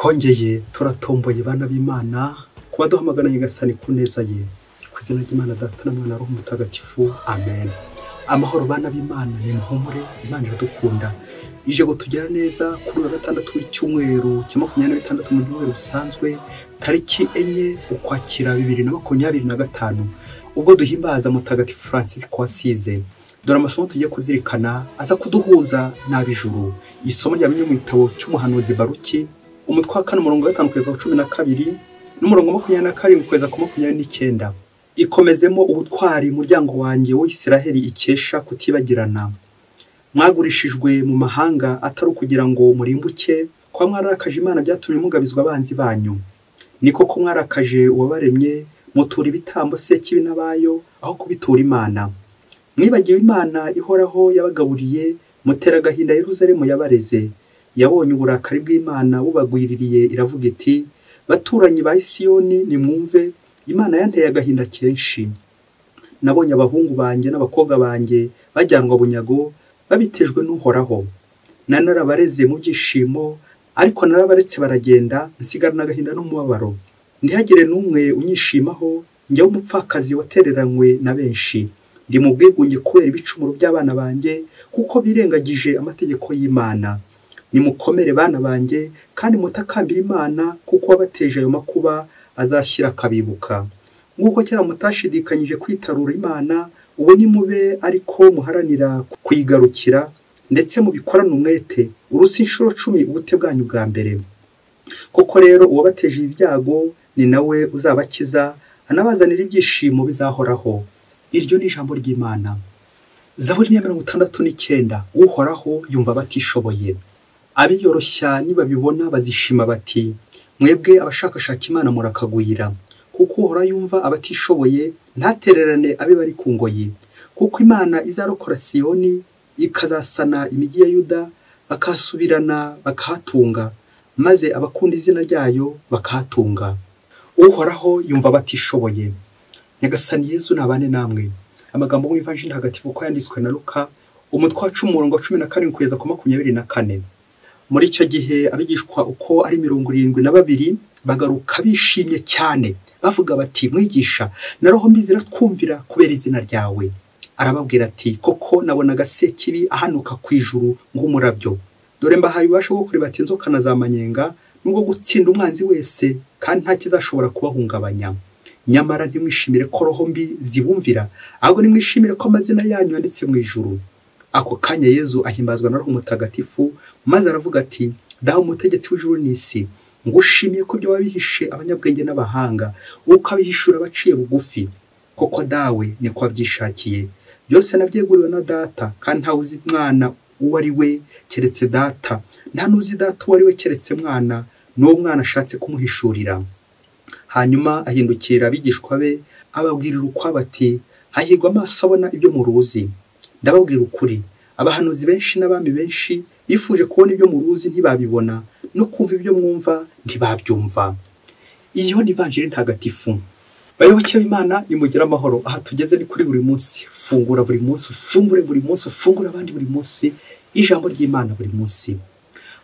Twongeye turatomboye bana b'Imana kuba duhamagara Nyagasani ku neza ye. Ku izina ry'Imana Data na Mwana Roho Mutagatifu, amen. Amahoro bana b'Imana, ni muhumure, Imana iradukunda. Ije kutugera neza kuri wa gatandatu w'icyumweru cya 26 mu cyumweru busanzwe, tariki 4 Ukwakira 2025, ubwo duhimbaza Mutagatifu Francis w'Asize. Dore amasomo tugiye kuzirikana aza kuduhuza n'ab'ijuru. Isomo rya mu gitabo cy'umuhanuzi Baruki, umutwe wa 4 umurongo wa 5 kugeza ku 12 n'umurongo 27 kugeza ku 29. Ikomezemo ubutwari muryango wanjye w'Isiraheli ikesha kutibagirana. Mwagurishijwe mu mahanga atari ukugira ngo murimbuke, kwa mwarakaje Imana byatumye mugabizwa abanzi banyu. Ni koko mwarakaje uwabaremye, mutura ibitambo se kibi n'abayo aho kubitura Imana. Mwibagiwe Imana ihoraho yabagaburiye, mutera agahinda Yerusalemu yabareze. Yabonye uburakari bw'Imana bubagwiririye, iravuga iti: baturanyi ba Siyoni nimwumve, Imana yanteye agahinda kenshi. Nabonye abahungu banjye n'abakobwa banjye bajyanwa bunyago, babitejwe n'Uhoraho. Narabareze mu byishimo, ariko narabaretse baragenda, nsigarana agahinda n'umubabaro. Ntihagire n'umwe unyishimaho, njye w'umupfakazi watereranywe na benshi. Ndi mu bwigunge kubera ibicumuro by'abana banjye, kuko birengagije amategeko y'Imana. Nimukomere bana banjye, kandi mutakambira Imana, kuko wabateje ayo makuba azashyira akabibuka. Nk'uko kera mutashidikanyije kwitarura Imana, ubu nimube ariko muharanira kuyigarukira, ndetse mubikorane umwete, urusi inshuro 10 ubute bwanyu bwa mbere. Koko rero uwabateje ibyago ni nawe uzabakiza, anabazanira ibyishimo bizahoraho. Iryo ni ijambo ry'Imana. Zaburi ya 69. Uhoraho yumva abatishoboye. Abiyoroshya nibabibona bazishima bati: mwebwe abashakashaka Imana murakagwira. Kuko Uhoraho yumva abatishoboye, ntatererane abe bari ku ngoyi. Kuko Imana izarokora Siyoni, ikazasana imijyi ya Yuda, bakasubirana bakahatunga, maze abakunda izina ryayo bakahatunga. Uhoraho yumva abatishoboye. Nyagasani Yezu nabane namwe. Amagambo mu Ivanjiri Ntagatifu uko yanditswe na Luka, umutwe wa 10 umurongo wa 17 kugeza ku 24. Muri icyo gihe abigishwa uko ari 72 bagaruka bishimye cyane, bavuga bati: mwigisha, na roho mbi ziratwumvira kubera izina ryawe. Arababwira ati: koko nabonaga Sekibi ahanuka ku ijuru nk'umurabyo. Dore mbahaye ububasha bwo kuribata inzoka na za manyenga, n'ubwo gutsinda umwanzi wese, kandi nta kizashobora kubahungabanya. Nyamara ntimwishimire ko roho mbi zibumvira, ahubwo nimwishimire ko amazina yanyu yanditse mu ijuru. Ako kanya Yezu ahimbazwa na Roho Mutagatifu, maze aravuga ati: Dawe umutegetsi w'ijuru n'isi, ngushimiye ko ibyo wabihishe abanyabwenge n'abahanga, ukabihishura abaciye bugufi. Koko Dawe niko wabyishakiye. Byose nabyeguriwe na Data, kandi ntawe uzi Mwana uwo ari we keretse Data, nta n'uzi Data uwo ari we keretse Mwana, n'uwo Mwana ashatse kumuhishurira. Hanyuma ahindukirira abigishwa be, ababwirira ukwabo ati: hahirwa amaso abona ibyo muruzi. Ndababwira ukuri, abahanuzi benshi n'abami benshi bifuje kubona ibyo muruzi ntibabibona, no kumva ibyo mwumva ntibabyumva. Iyo ni Ivanjiri Ntagatifu. Bayoboke b'Imana, nimugire amahoro. Aha tugeze ni kuri buri munsi. Fungura buri munsi, ufungure buri munsi, ufungure abandi buri munsi, ijambo ry'Imana buri munsi.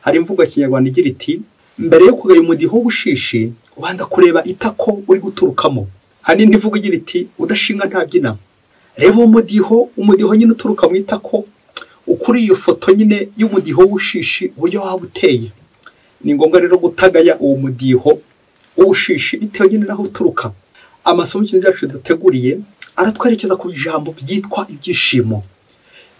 Hari imvugo ya Kinyarwanda igira iti: mbere yo kugaya umudiho w'ubushishi, ubanza kureba itako uri guturukamo. Hari indi mvugo igira iti: udashinga ntabyina. Reba umudiho nyine uturuka mu itako, ukuri iyo foto nyine y'umudiho w'ubushishi uburyo waba uteye. Ni ngombwa rero gutagaya uwo mudiho w'ubushishi bitewe nyine naho uturuka. Amasomo yacu duteguriye aratwerekeza ku ijambo ryitwa ibyishimo.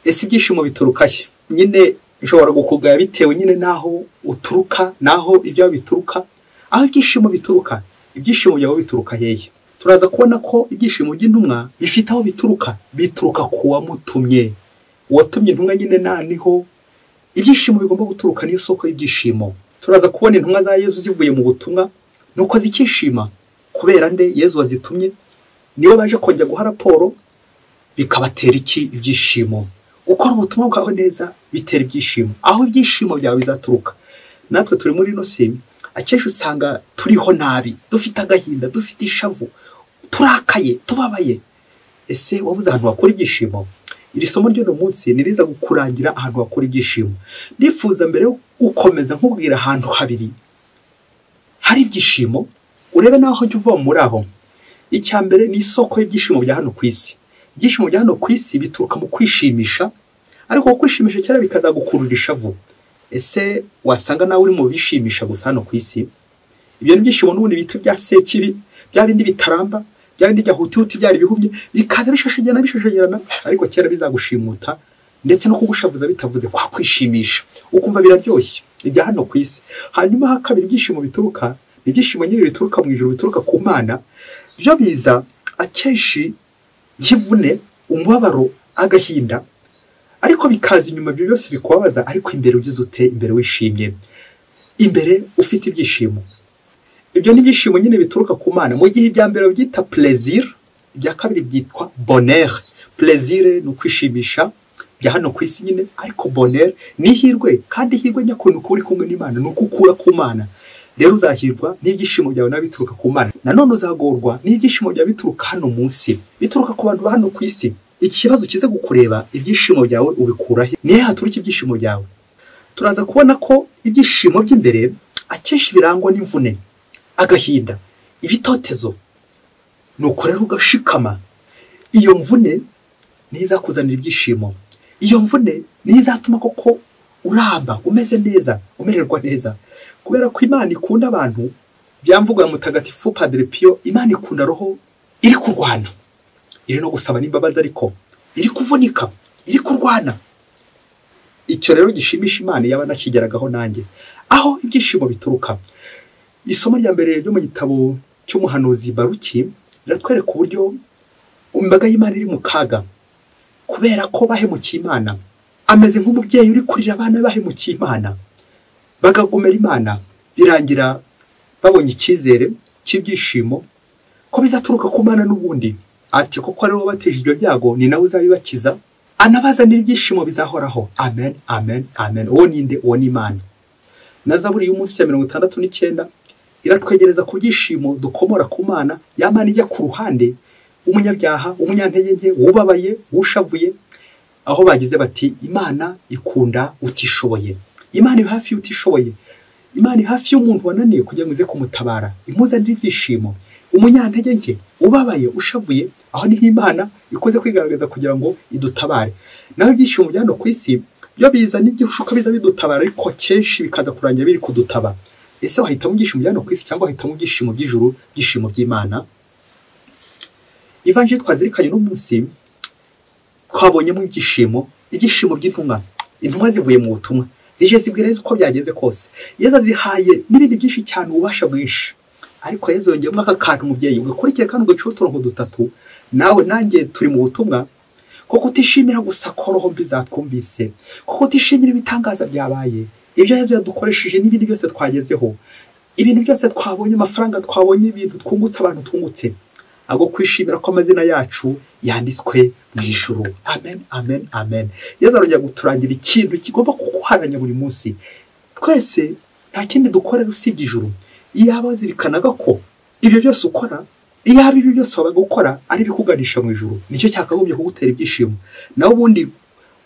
Ese ibyishimo bituruka he? Nyine nshobora gukugaya bitewe nyine naho uturuka, naho ibyawe bituruka, aho ibyishimo bituruka. Ibyishimo byawe bituruka hehe? Turaza kubona ko ibyishimo by'intumwa bifite aho bituruka, bituruka ku wamutumye. Uwatumye intumwa nyine naniho ibyishimo bigomba guturuka, niyo soko y'ibyishimo. Turaza kubona intumwa za Yezu zivuye mu butumwa nuko zikishima kubera nde? Yezu wazitumye. Niyo baje kongera guha raporo, bikabatera iki? Ibyishimo. Ukora ubutumwa bwawe neza bitera ibyishimo. Aho ibyishimo byawe bizaturuka. Natwe turi muri ino si, akenshi usanga turiho nabi, dufite agahinda, dufite ishavu, turakaye, tubabaye. Ese wabuze ahantu wakura ibyishimo? Iri somo ry'uno munsi niriza gukurangira ahantu wakura ibyishimo. Ndifuza mbere yo gukomeza nkubwira ahantu habiri Hari ibyishimo, urebe naho jya uva muri aho. Icya mbere ni isoko y'ibyishimo bya hano ku isi. Ibyishimo bya hano ku isi bituruka mu kwishimisha, ariko kwishimisha cyane bikazagukurura ishavu. Ese wasanga nawe uri mu bishimisha gusa hano ku isi? Ibyo ni ibyishimo n'ubundi bita bya sekibi, bya bindi bitaramba, bya bindi bya hutihuti, byari bihumye, bikaza bishashagirana bishashagirana, ariko kera bizagushimuta ndetse no kugushavuza bitavuze kwa kwishimisha, ukumva biraryoshye ibya hano ku isi. Hanyuma ha kabiri ibyishimo bituruka, ibyishimo nyine bituruka mu ijuru, bituruka ku Mana, byo biza akenshi nk'imvune, umubabaro, agahinda, ariko bikaza inyuma ibyo byose bikubabaza, ariko imbere ugize ute? Imbere wishimye, imbere ufite ibyishimo. Ibyo ni ibyishimo nyine bituruka ku Mana. Mu gihe ibya mbere byita plaisir, ibya kabiri byitwa bonheur. Plaisir ni ukwishimisha bya hano ku isi nyine, ariko bonheur ni ihirwe, kandi ihirwe nyakuri ni uko uri kumwe n'Imana, ni uko ukura ku Mana. Rero uzahirwa n'ibyishimo byawe nawe bituruka ku Mana. Nanone uzagorwa n'ibyishimo byawe bituruka hano munsi, bituruka ku bantu ba hano ku isi. Ikibazo kiza kukureba, ibyishimo byawe ubikura he? Nihe haturuka ibyishimo byawe? Turaza kubona ko ibyishimo by'imbere akenshi birangwa n'imvune, agahinda, ibitotezo. Nuko rero ugashikama. Iyo mvune niyo izakuzanira ibyishimo. Iyo mvune niyo izatuma koko uramba, umeze neza, umererwa neza. Kubera ko Imana ikunda abantu, byamvugo ya Mutagatifu Padre Pio, Imana ikunda roho iri kurwana, iri no gusaba n'imbabazi, ariko iri kuvunika, iri kurwana. Icyo rero gishimisha Imana yaba nakigeragaho nanjye. Aho ibyishimo bituruka. Isomo rya mbere ryo mu gitabo cy'umuhanuzi Baruki riratwereka uburyo imbaga y'Imana iri mu kaga kubera ko bahemukiye Imana. Ameze nk'umubyeyi uri kurira abana bahemukiye Imana, bagagomera Imana, birangira babonye icyizere cy'ibyishimo ko bizaturuka ku Mana n'ubundi. Ati koko ari wowe wabateje ibyo byago, ni nawe uzabibakiza, anabazanira ibyishimo bizahoraho. Amen, amen, amen. Uwo ninde? Uwo ni Imana. Na Zaburi y'umunsi ya 69 iratwegereza ku byishimo dukomora ku Mana. Ya Mana ijya ku ruhande umunyabyaha, umunyantege nke, ubabaye, ushavuye, aho bagize bati Imana ikunda utishoboye. Imana iri hafi y'utishoboye. Imana iri hafi y'umuntu wananiye kugira ngo ize kumutabara, imuzanire ibyishimo. Umunyantege nke, ubabaye, ushavuye, aho niho Imana ikoze kwigaragaza kugira ngo idutabare. Naho ibyishimo bya hano ku isi byo biza n'igishuka, biza bidutabara, ariko kenshi bikaza kurangira biri kudutaba. Ese wahitamo ibyishimo bya hano ku isi cyangwa wahitamo ibyishimo by'ijuru, ibyishimo by'Imana? Ivanjiri twazirikanye no munsi twabonyemo ibyishimo, ibyishimo by'intumwa. Intumwa zivuye mu butumwa, zije zibwira Yezu uko byagenze kose. Yezu azihaye n'ibindi byinshi cyane, ububasha bwinshi. Ariko Yezu yongeyemo aka kantu, umubyeyi ugakurikira kandi ugaca uturongo dutatu. Nawe nanjye turi mu butumwa, ko kutishimira gusa ko roho mbi zatwumvise, ko kutishimira ibitangaza byabaye, ibyo Yezu yadukoresheje n'ibindi byose twagezeho, ibintu byose twabonye, amafaranga twabonye, ibintu twungutse, abantu twungutse, ago kwishimira ko amazina yacu yanditswe mu ijuru. Amen, amen, amen. Yezu arongera guturangira ikintu kigomba kukuharanya buri munsi. Twese nta kindi dukorera usibye ijuru. Iyaba wazirikanaga ko ibyo byose ukora, iyaba ibyo byose wabaga ukora ari ibikuganisha mu ijuru, nicyo cyakagombye kugutera ibyishimo. Naho ubundi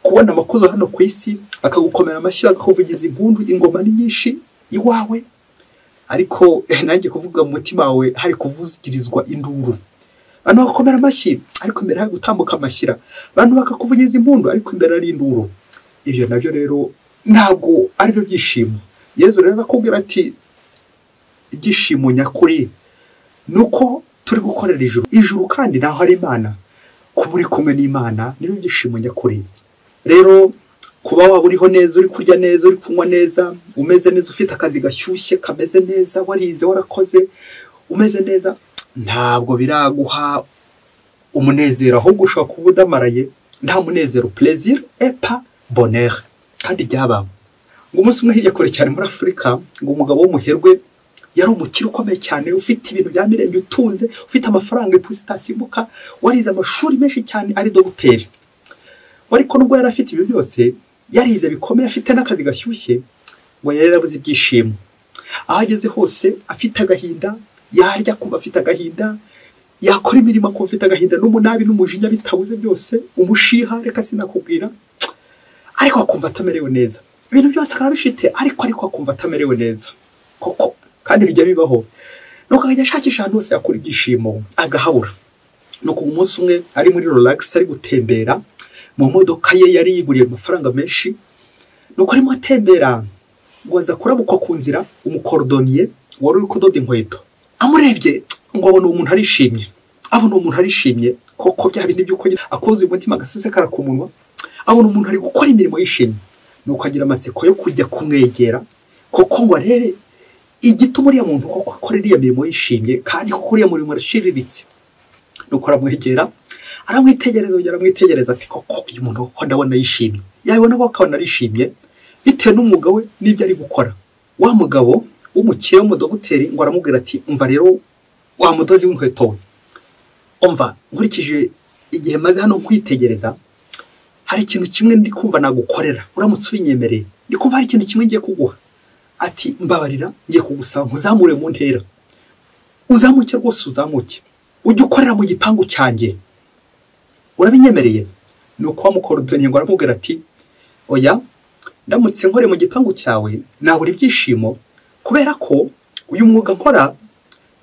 kubona amakuzo hano ku isi, bakagukomera amashyi, bakakuvugiza impundu, ingoma ni nyinshi iwawe, ariko nanjye kuvuga mu mutima wawe hari kuvugirizwa induru. Abantu bakakomera amashyi, ariko imbere hari gutambuka amashyira. Abantu bakakuvugiza impundu, ariko imbere ari induru. Ibyo nabyo rero ntabwo ari byo byishimo. Yezu rero akubwira ati ibyishimo nyakuri nuko turi gukorera ijuru. Ijuru kandi naho ari Imana. Kuba uri kumwe n'Imana nibyo byishimo nyakuri. Rero kuba waba uriho neza, uri kurya neza, uri kunywa neza, umeze neza, ufite akazi gashyushye kameze neza, warize, warakoze, umeze neza, ntabwo biraguha umunezero, ahubwo ushobora kuba udamaraye, nta munezero. Plaisir et pas bonheur. Kandi byaba ngo umunsi umwe hirya kure cyane muri Afurika, ngo umugabo w'umuherwe yari umukire ukomeye cyane, ufite ibintu bya mirenge, utunze, ufite amafaranga, ipusi itasimbuka, warize amashuri menshi cyane, ari dogiteri. Ariko nubwo yari afite ibyo byose, yarize bikomeye, afite n'akazi gashyushye, ngo yari yarabuze ibyishimo. Aho ageze hose afite agahinda, yarya kumva afite agahinda, yakora imirimo akumva afite agahinda, n'umunabi n'umujinya bitabuze byose, umushiha reka sinakubwira, ariko akumva atamerewe neza. Ibintu byose akaba abifite, ariko akumva atamerewe neza. Koko Kandi bijya bibaho. Nuko akajya ashakisha ahantu hose yakura ibyishimo agahabura. Nuko umunsi umwe ari muri relax, ari gutembera mu modoka ye yari yiguriye amafaranga menshi. Nuko arimo atembera ngo aza kurabukwa ku nzira umukorodoniye wari uri kudoda inkweto. Amurebye ngo abona uwo muntu arishimye, abona uwo muntu arishimye koko, bya bindi by'uko akoze umutima agasesekara ku munwa, abona umuntu ari gukora imirimo yishimye. Nuko agira amatsiko yo kujya kumwegera koko ngo arebe igituma uriya muntu koko akora iriya mirimo yishimye, kandi koko uriya murimo arashiriritse. Nuko aramwegera, aramwitegereza, aramwitegereza ati koko uyu muntu koko ndabona yishimye. Yabibona ko akabona arishimye bitewe n'umwuga we n'ibyo ari gukora. Wa mugabo w'umukire w'umudogiteri ngo aramubwira ati umva rero wa mudozi w'inkweto we, umva nkurikije igihe maze hano nkwitegereza, hari ikintu kimwe ndi kumva nagukorera uramutse ubinyemereye, ndi kumva hari ikintu kimwe ngiye kuguha. Ati mbabarira, ngiye kugusaba nkuzamure mu ntera, uzamuke rwose, uzamuke ujye ukorera mu gipangu cyanjye, urabinyemereye? Nuko wa mukorodoniye ngo aramubwira ati oya, ndamutse nkore mu gipangu cyawe nabura ibyishimo, kubera ko uyu mwuga nkora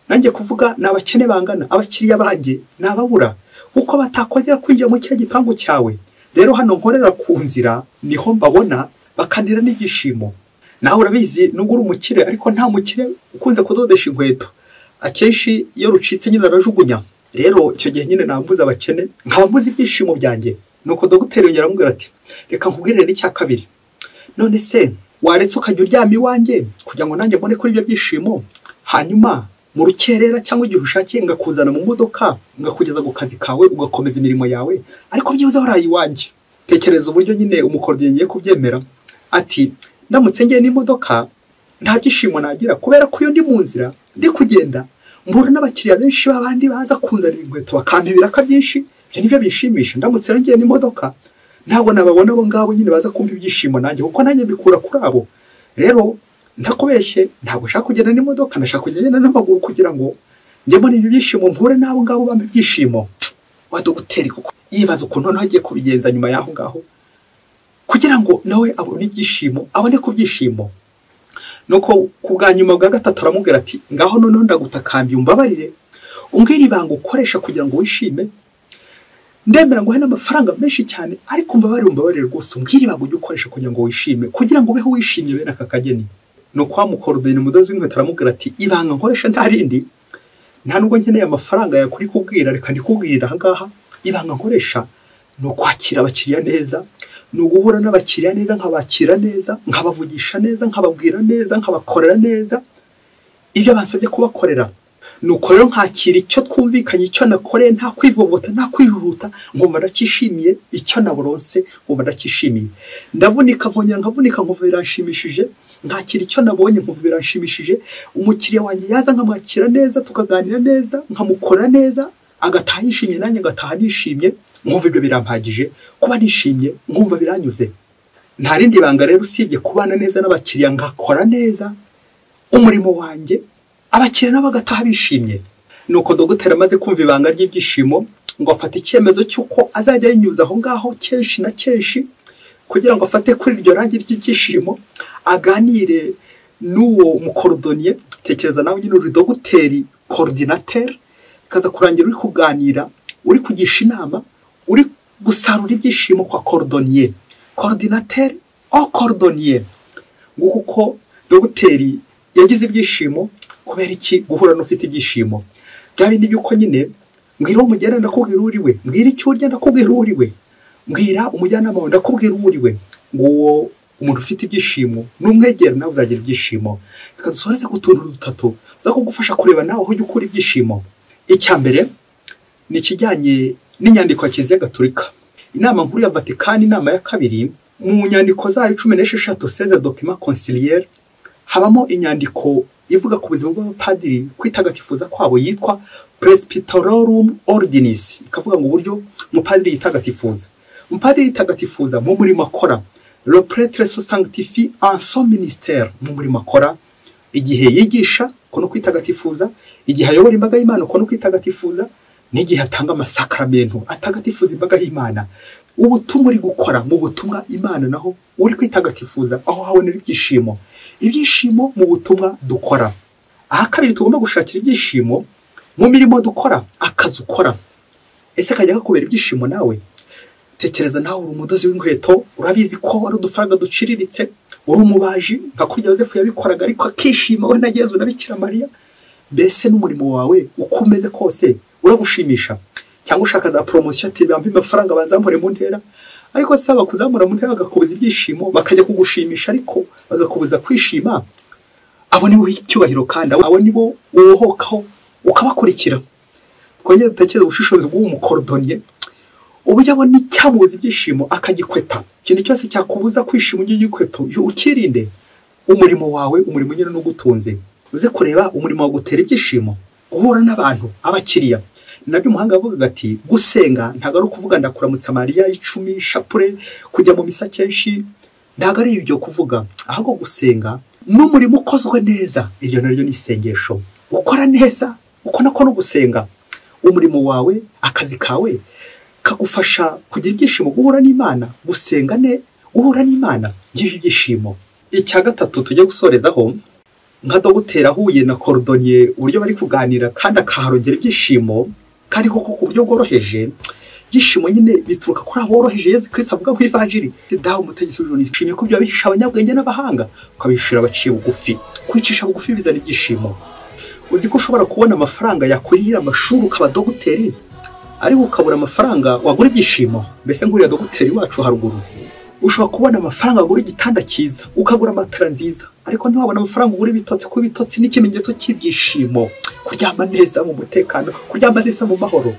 nanjye kuvuga ni abakene bangana, abakiriya banjye nababura kuko batakongera kwinjira mu cya gipangu cyawe. Rero hano nkorera ku nzira niho mbabona bakantera n'ibyishimo. Nawe urabizi nubwo uri umukire, ariko nta mukire ukunze kudodesha inkweto, akenshi iyo rucitse nyine arajugunya. Rero icyo gihe nyine nambuza abakene nkaba mbuze ibyishimo byanjye. Nuko dogiteri yongera aramubwira ati reka nkubwirire n'icya kabiri, none se waretse ukajya uryama iwanjye kugira ngo nanjye mbone kuri ibyo byishimo, hanyuma mu rukerera cyangwa igihe ushakiye ngakuzana mu modoka ngakugeza ku kazi kawe ugakomeza imirimo yawe, ariko byibuze waraye iwanjye. Tekereza uburyo nyine umukorodoniye ngiye kubyemera. Ati ndamutse ngiye n'imodoka nta byishimo nagira, kubera ko iyo ndi mu nzira ndi kugenda mbura n'abakiriya benshi b'abandi baza kunzanira inkweto bakampa ibiraka byinshi, ibyo nibyo binshimisha. Ndamutse ngiye n'imodoka ntabwo nababona abo ngabo nyine baza kumpa ibyishimo nanjye, kuko nanjye mbikura kuri abo. Rero ntakubeshye, ntabwo nshaka kugenda n'imodoka, ndashaka kugenda n'amaguru kugira ngo njye mbone ibyo byishimo, mpure n'abo ngabo bampa ibyishimo. Wa dogiteri kuko yibaza ukuntu noneho agiye kubigenza nyuma y'aho ngaho kugira ngo nawe abone ibyishimo, abone ku byishimo. Nuko ku bwa nyuma bwa gatatu aramubwira ati ngaho noneho ndagutakambiye umbabarire, umbwire ibanga ukoresha kugira ngo wishime, ndemera nguhe n'amafaranga menshi cyane, ariko umbabarire, umbabarire rwose, umbwire ibanga ujye ukoresha kugira ngo wishime, kugira ngo ubeho wishimye bene aka kageni. Nuko wa mukorodoni umudozi w'inkweto aramubwira ati ibanga nkoresha nta rindi, nta nubwo nkeneye amafaranga yakuri kubwira, reka ndikubwirira aha ngaha. Ibanga nkoresha ni ukwakira abakiriya neza, ni uguhura n'abakiriya neza, nkabakira neza, nkabavugisha neza, nkababwira neza, nkabakorera neza ibyo bansabye kubakorera. Nuko rero nkakira icyo twumvikanye, icyo nakoreye, nta kwivovota, nta kwijujuta, nkumva ndacyishimiye icyo naburonse, nkumva ndacyishimiye. Ndavunika nkongera nkavunika nkumva biranshimishije, nkakira icyo nabonye nkumva biranshimishije. Umukiriya wanjye yaza nkamwakira neza, tukaganira neza, nkamukora neza, agataha yishimye nanjye ngataha nishimye, nkumva ibyo birampagije kuba nishimye, nkumva biranyuze. Nta rindi banga rero usibye kubana neza n'abakiriya, ngakora neza umurimo wanjye, abakiriya nabo bagataha bishimye. Nuko dogiteri amaze kumva ibanga ry'ibyishimo ngo afate icyemezo cy'uko azajya yinyuza aho ngaho kenshi na kenshi kugira ngo afate kuri iryo rangi ry'ibyishimo, aganire n'uwo mukorodoniye. Tekereza nawe nyine uri dogiteri coordinateur, kaza kurangira uri kuganira, uri kugisha inama, uri gusarura ibyishimo kwa coordonnier, coordinateur au coordonnier. Nguko uko dogiteri yagize ibyishimo. Kubera iki? Guhura n'ufite ibyishimo. Bya bindi by'uko nyine mbwira uwo mugenda ndakubwira uri we, mbwira icyo urya ndakubwira uri we, mbwira umujyanama wawe ndakubwira uri we. Nguwo umuntu ufite ibyishimo, n'umwegera nawe uzagira ibyishimo. Reka dusoreze ku tuntu dutatu za kugufasha kureba nawe aho ujya ukura ibyishimo. Icya mbere ni ikijyanye n'inyandiko ya Kiliziya Gatolika. Inama nkuru ya Vatikani, inama ya kabiri, mu nyandiko zayo 16 16 documents conciliaires, habamo inyandiko ivuga ku buzima bw'abapadiri kwitagatifuza kwabo yitwa Presbyterorum Ordinis. Ikavuga ngo uburyo umupadiri yitagatifuza. Umupadiri yitagatifuza mu murimo akora. Le prêtre se sanctifie en son ministère, mu murimo akora, igihe yigisha ko no kwitagatifuza, igihe ayobora imbaga y'Imana ko no kwitagatifuza, n'igihe atanga amasakramentu atagatifuza imbaga y'Imana. Ubutumwa uri gukora mu butumwa Imana naho uri kwitagatifuza, aho habonera ibyishimo. Ibyishimo mu butumwa dukora. Aha kabiri tugomba gushakira ibyishimo mu mirimo dukora, akazi ukora. Ese kajya kakubera ibyishimo nawe? Tekereza nawe uri umudozi w'inkweto, urabizi ko ari udufaranga duciriritse, uri umubaji nka kurya Yozefu yabikoraga ariko akishima we na Yezu na Bikira Mariya. Mbese n'umurimo wawe uko umeze kose uragushimisha? Cyangwa ushaka za promotion ati bampe amafaranga banzamure mu ntera? Ariko saba kuzamura mu ntera bagakubuza ibyishimo, bakajya kugushimisha ariko bagakubuza kwishima. Abo nibo icyubahiro kandi abo nibo wohokaho ukabakurikira. Twongere dutekereze ubushishozi bw'uwo mukorodoniye, uburyo abona icyamubuza ibyishimo akagikwepa. Ikintu cyose cyakubuza kwishima ujye ugikwepa, ukirinde. Umurimo wawe, umurimo nyine n'ugutunze, uze kureba umurimo wagutera ibyishimo, guhura n'abantu, abakiriya. Nabyo umuhanga avuga ati gusenga ntabwo ari ukuvuga ndakuramutsa Mariya 10 shapure, kujya mu misa kenshi, ntabwo ari ibyo kuvuga, ahubwo gusenga n'umurimo ukozwe neza, iryo naryo ni isengesho. Ukora neza uko nako no gusenga. Umurimo wawe, akazi kawe kagufasha kugira ibyishimo, guhura n'Imana, gusenga ne guhura n'Imana, ngiye ibyishimo. Icya gatatu tujye gusorezaho, nka dogiteri ahuye na korodoniye, uburyo bari kuganira kandi akaharongera ibyishimo, kandi koko ku buryo bworoheje. Ibyishimo nyine bituruka kuri aboroheje. Yezu Kristo avuga ku ivanjiri, dawe umutegetsi w'ijuru nishimiye ko ibyo wabihisha abanyabwenge n'abahanga ukabihishura abaciye bugufi. Kwicisha bugufi bizana ibyishimo. Uzi ko ushobora kubona amafaranga yakurihira amashuri ukaba dogiteri, ariko ukabura amafaranga wagura ibyishimo. Mbese nk'uriya dogiteri wacu haruguru, ushobora kubona amafaranga wagura igitanda cyiza, ukagura matera nziza, ariko ntiwabona amafaranga ugura ibitotsi, kuko ibitotsi ni ikimenyetso cy'ibyishimo. Kuryama neza mu mutekano, kuryama neza mu mahoro.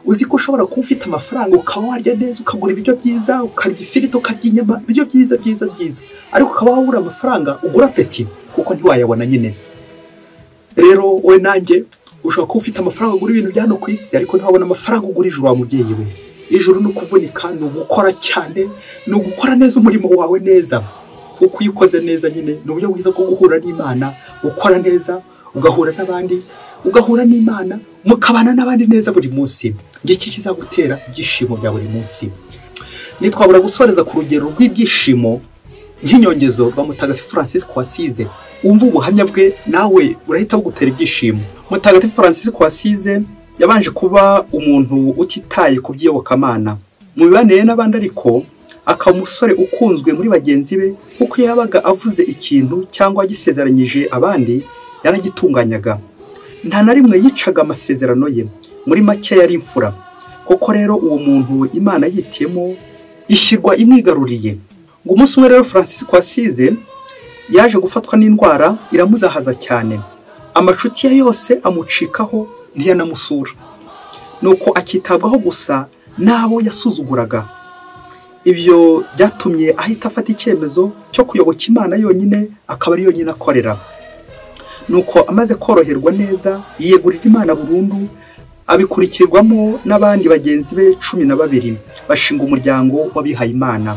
Uzi ko ushobora kuba ufite amafaranga ukaba warya neza, ukagura ibiryo byiza, ukarya ifiriti, ukarya inyama, ibiryo byiza byiza byiza, ariko ukaba wabura amafaranga ugura peti, kuko ntiwayabona nyine. Rero we nanjye ushobora kuba ufite amafaranga ugura ibintu bya hano ku isi, ariko ntiwabona amafaranga ugura ijuru wa mubyeyi we. Ijuru ni ukuvunika, ni ugukora cyane, ni ugukora neza umurimo wawe neza, kuko iyo ukoze neza nyine ni uburyo bwiza bwo guhura n'Imana. Ukora neza ugahura n'abandi, ugahura n'Imana, mukabana n'abandi neza buri munsi. Ngiki kizagutera ibyishimo bya buri munsi. Nitwabura gusoreza ku rugero rw'ibyishimo nk'inyongezo rwa Mutagatifu Francis Asize. Umva ubuhamya bwe nawe urahita bugutera ibyishimo. Mutagatifu Francis Asize yabanje kuba umuntu utitaye ku by'iyobokamana mu mibanire n'abandi, ariko akaba umusore ukunzwe muri bagenzi be, kuko yabaga avuze ikintu cyangwa agisezeranyije abandi yaragitunganyaga. Nta na rimwe yicaga amasezerano ye. Muri make yari imfura. Koko rero uwo muntu Imana yitiyemo ishyirwa imwigaruriye. Ngo umunsi umwe rero Francis Asize yaje gufatwa n'indwara iramuzahaza cyane, amacuti ye yose amucikaho, ntiyanamusura. Nuko akitabwaho gusa n'abo yasuzuguraga. Ibyo byatumye ahita afata icyemezo cyo kuyoboka Imana yonyine, akaba ari yonyine akorera. Nuko amaze koroherwa neza yiyegurira Imana burundu, abikurikirwamo n'abandi bagenzi be 12 bashinga umuryango w'abihaye Imana.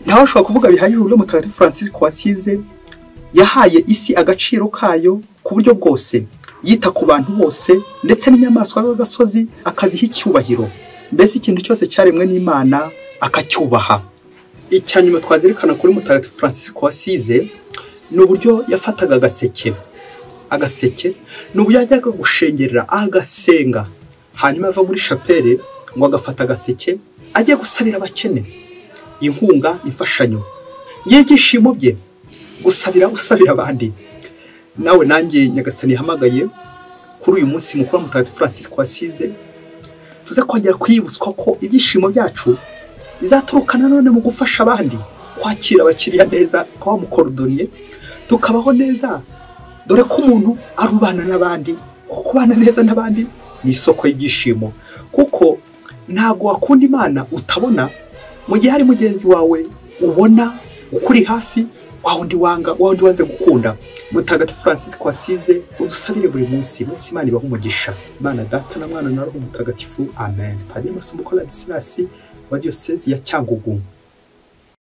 Ntawe ashobora kuvuga bihagije uburyo Mutagatifu Francis Asize yahaye isi agaciro kayo ku buryo bwose, yita ku bantu bose ndetse n'inyamaswa z'agasozi akaziha icyubahiro. Mbese ikintu cyose cyaremwe n'Imana akacyubaha. Icya nyuma twazirikana kuri Mutagatifu Francis Asize ni uburyo yafataga agaseke. Agaseke ni uburyo yajyaga gushengerera agasenga, hanyuma ava muri chapelle ngo agafata agaseke ajye gusabira abakene inkunga, imfashanyo. Ngiye ibyishimo bye gusabira, usabira abandi. Nawe nanjye Nyagasani yahamagaye kuri uyu munsi mukuru wa Mutagatifu Francis Asize, tuze kongera kwibutswa ko ibyishimo byacu bizaturuka nanone mu gufasha abandi, kwakira abakiriya neza kwa mukorodoniye, tukabaho neza. Dore ko umuntu arubana n'abandi, kubana neza n'abandi ni isoko y'ibyishimo, kuko ntabwo wakunda Imana utabona mu gihe hari mugenzi wawe ubona ukuri hafi, wa wundi wanga, wa wundi wanze gukunda. Mutagatifu Francis Asize udusabire buri munsi. Mwese Imana ibahe umugisha. Imana Data na Mwana na Roho Mutagatifu. Amen. Padiri Masumbuko Ladislas wa Diyosezi ya Cyangugu.